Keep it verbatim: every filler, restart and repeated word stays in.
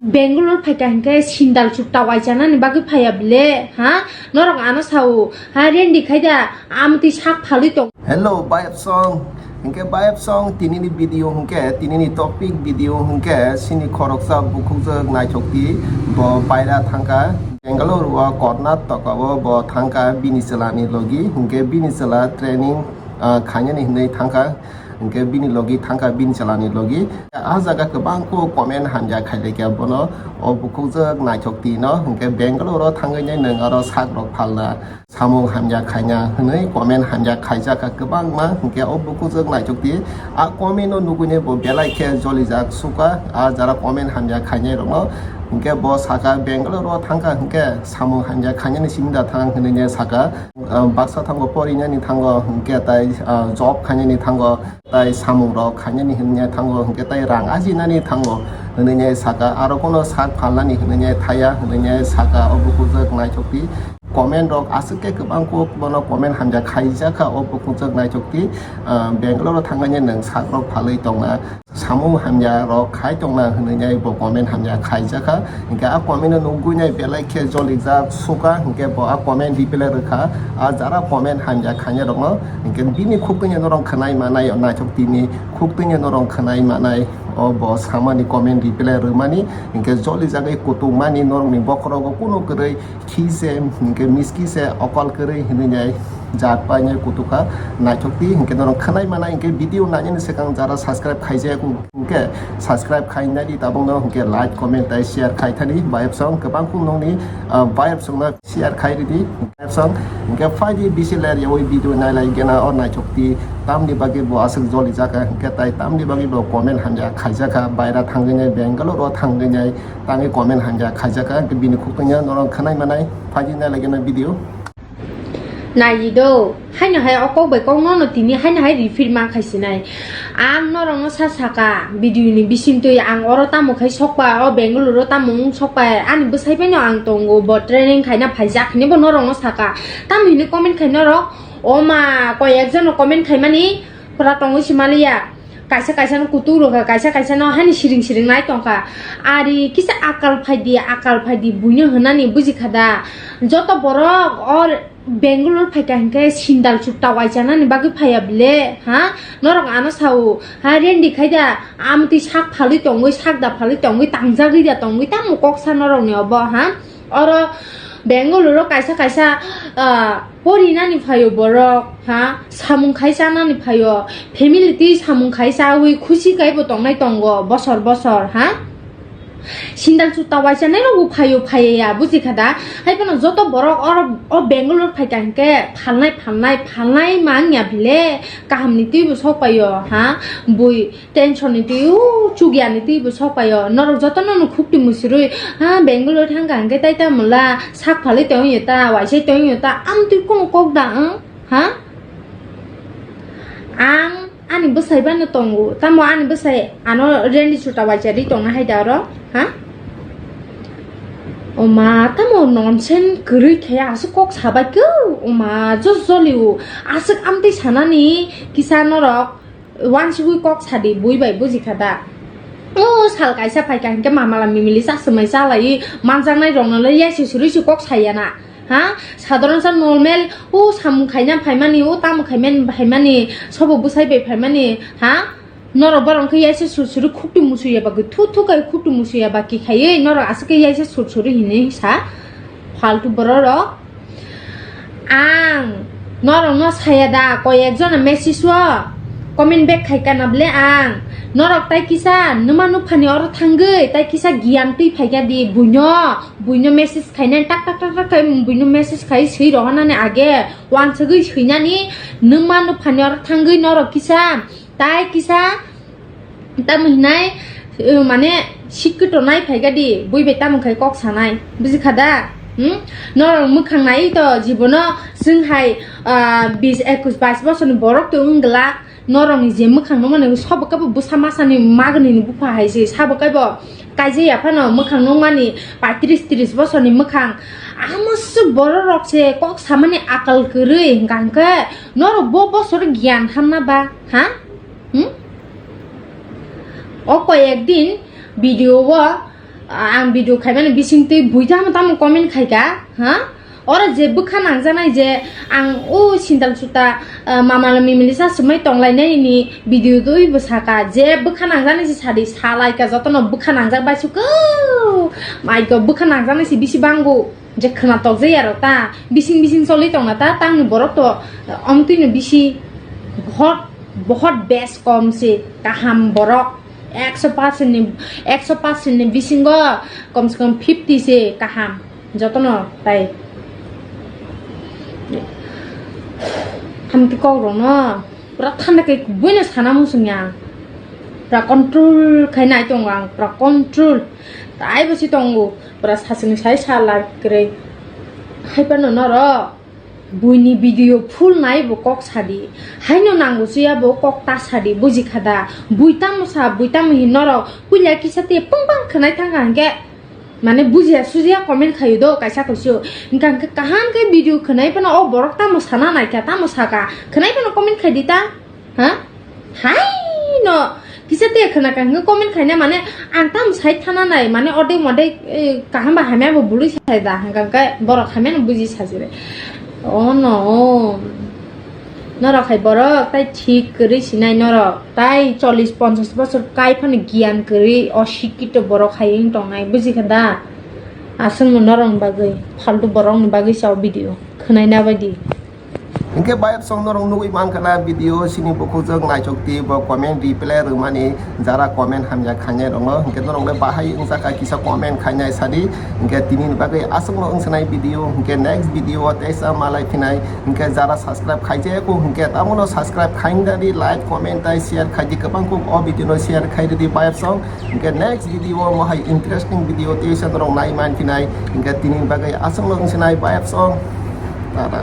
Bangalore phaikha hinkhe sindal chukta waichanani bagwi phaiya bile, ha? Norok ano sao, ha, rendi khaida, amtwi sak phalwi tong. Hello, Bayap Song. Hinkhe Bayap Song, tinini video hinkhe, tinini topic video hinkhe, sini khoroksa bukhukjwk naithokti, bo baira thangkha, Bangalore o Karnataka o bo thangkha bini chwlani logi, hinkhe bini chwla training, ah, khainani hinwi thangkha. Hingke bini logi thangkha, bini chalani logi. Ah jaga kwbang kuk comment hamya khailaikha bono, o bukhukjwk naithok tino, hingke Bangalore o thangwi nai nwng aro sak rok phalna, samung hamya khaina hwnwi comment hamya khaijakha kwbangma, hingke o bukhukjwk naithok ti. Ah comment no nugwi nai bo belai khe jolijak sukha, ah jara comment hamya khainai rokno, hingke bo sakha Bangalore o thangkha hingke samung hamya khainani simi da thang hwnwi nai sakha. Ah, baksa thango porinani thango, hingke tai, ah, job khainani thango, tai samung rok khainani hinwi thango, hingke tai rang ajinani thango hinwi saka. Aro kono sak phalnani hinwi thaya hinwi saka. O bukhukjwk naithok ti, comment rok aswk khe kwbang kuk bono comment hamya khaijakha. O bukhukjwk naithok ti, ah, Bangalore o thangmani nwng sak rok phalwi tongna, samung hamya rok khai tongna hinwi bo comment hamya khaijakha. Hingke a comment no nugwi nai belai khe jolijak sukha, hingke bo a comment reply rwkha. A jara comment hamya khainai rokno, hingke bini khuk twi norok khwnai manai, naithok tini khuk twi norok khwnai manai, o bo samani comment reply rwmani, hingke jolijagwi kutung mani norokni bokhorogo kunu kwrwi. Khi se, hingke miski se, okol kwrwi hinwi nai jat painai kutukha. Naithok ti, hingke norok khwnai manai, hingke video nainani swkang jara subscribe khaijak, hingke subscribe khainai di tabukno, hingke like, comment tai share khai thani. Bayap Song kwbang kuk nokni, ah, Bayap Song no share khai ridi. Bayap Song, hingke phaidi bisi ler yawi video nailai gena o naithok ti, tamni bagwi bo aswk jolijak, hingke tai tamni bagwi bo comment hamya khaijakha, baira thangwi nai, Bangalore o thangwi nai. Tangwi comment hamya khaijakha, hingke bini khuk twi norok khwnai manai, phaidi nailai gena video. Nai do, haino hai o kok bai kok no no tini haino hai repeat ma khaisinai. Ang norok no sa saka, video ni bising twi ang oro tamo khai sokpa, o Bangalore o tamo wng sokpa, ani bwsai bai no ang tongo, bo training khaina phaijak hinwi bo norok no saka. Tamo hinwi comment khai norok, o ma, koi ekjon no comment khaimani, pura tongwi si maliya. Kaisa kaisa no kutung rwkha, kaisa kaisa no hani siring siring nai tongkha. Ari kisa akal phaidi, akal phaidi buino hwnani bujikha da. Joto borok o Bangalore phaikha hinkhe sindal chukta waichanani bagwi phaiya bile, ha? Norok ano sao, ha, rendi khaida, amtwi sak phalwi tongwi, sak da phalwi tongwi, tangjagwi da tongwi, tamo kok sa norokni obo, ha? Oro Bangalore o kaisa kaisa, ah, porinani phaio borok, ha, samung khai chanani phaio, family twi samung khai chawi khusi kaibo tongnai tongo bosor bosor, ha. Sindal chukta waichanai rokbo phaio phaiya, bujikha da? Haiphano joto borok oro o Bangalore phaikha hinkhe phalnai phalnai phalnai mangya bile kahamni twibo sokpaio, ha, bui. Tension ni twi, o chukya ni twi bo sok paio. Norok jotono no khukti musurwi, ha, Bangalore thangkha hwnkhe tai tamo la sak phalwi tongyo ta, waisai tongyo ta, amtwi kono kok da wng, ha? Ang ani bwsai bano tongo, tamo ani bwsai ano rendi chuta waisa ri tongna hai da oro, ha? O ma, tamo nonsen kwrwi thaya aswk kok sabai khe, o ma, jos jolio, aswk amtwi sanani kisa norok. Wansugwi kok sadi, bui bai bujikha da. O sal kaisa phaikha hinkhe mamala mimili chasumai chalaiwi manjaknai rokno le yaisi surui se kok saya na. Ha? Sadharon sa normal, o samung khaina phaimani, o tamo khaimani phaimani, sobo bwsai bai phaimani, ha? Norok borok khe yaisi sur suri khukti musuya bagwi, thu thu kai khukti musuya bagwi khaiwi norok aswk khe yaisi sur suri hinwi sa. Faltu borok rok. Ang norokno saya da, koi ekjona message o comment back khai kana bole ang. Norok tai kisa numa nuphani oro thangwi tai kisa giyan twi phaikha di buino, buino message khainani tak tak tak tak khai buino message khai swi rohornani age wansugwi swinani numa nuphani oro thangwi norok kisa tai kisa. Tamo hinai, eh, mane, sikki tonai phaikha di, bui bai tamo khai kok sanai, bujikha da? Hmm? Norok mwkhang nai to jibono chwng hai, ah, bis, ekus, bais bosorni borok to wng glak, norokni je mwkhang nukmani sabo kaibo bwsa masani magnini bupha hai se, sabo kaibo kaijaya phano mwkhang nukmani paitris tris bosorni mwkhang. Amo se borok rok se kok samani akal kwrwi hwnkha hwnkhe norok bo bosor giyan hamna ba, ha? Hmm? O koyek din video o Ang video khaimani bisingtwi bui tamo tamo comment khaika, ha? Oro je bwkha nangjaknai je ang o sindal suta, ah, mamala mimili sa swmai tonglainai ni video twi bo saka je bwkha nangjaknai se sadi salaika jotono bwkha nangjak bai suko. Maiko bwkha nangjaknai se bisi bango je khwnatok je aro ta bising bising choli tongna ta tangni borok to, ah, omtwino bisi bohot, bohot best kom se kaham borok. Ekso percent ni, ekso percent ni bisingo kom se kom fifty se kaham jotono tai. Hamti kok rokno pura thanda khe buino sana muchung ya. Pura control khai nai tongo ang, pura control. Tai bo si tongo, pura sasini sai sa lai kwrwi. Hai phano norok. Buini video full nai bo kok sadi. Haino nango suya bo kok ta sadi, buji khada. Bui tamo sa, bui tamo hin norok. Puila kisa te pung pang khwnai thangkha hwnkhe. Mane bujiya sujiya comment khayo do kaisa kaisa. Hwnkha hwnkhe kaham khe video khwnai phano o borok tamo sana naikha, tamo saka. Khwnai phano comment khai di ta. Ha? Hai no. Kisa te khwna ka hwnkhe comment khaina mane ang tam sai thana nai mane ode mode, eh, kaham ba hamya bo bului sai da hwnkha hwnkhe borok hamya no buji sajire. Oh no. Norok hai borok tai thik kwrwi sinai norok. Tai chollish ponchash bosor kai phano giyan kwrwi o sikito borok hai wng tongnai buji kha da. Aswk no norok ni bagwi faltu borok ni bagwi sa o video khwnai na bai di. Hingke bayap song norok nugui mankha na video sini bukhukjak naithok twi bo comment reply rwmani jara comment hamya khainai rokno hingke norok le bahai wngjakha kisa comment khainai sadi hingke tini ni bagwi aswkno wngsanai video hingke next video o teisa malai phinai hingke jara subscribe khaijak o hingke tamono subscribe khainani like comment tai share khaidi kwbang kuk o video no share khaidi bayap song hingke next video o mohai interesting video teisa norok nai man phinai hingke tini ni bagwi aswkno wngsanai bayap song tata.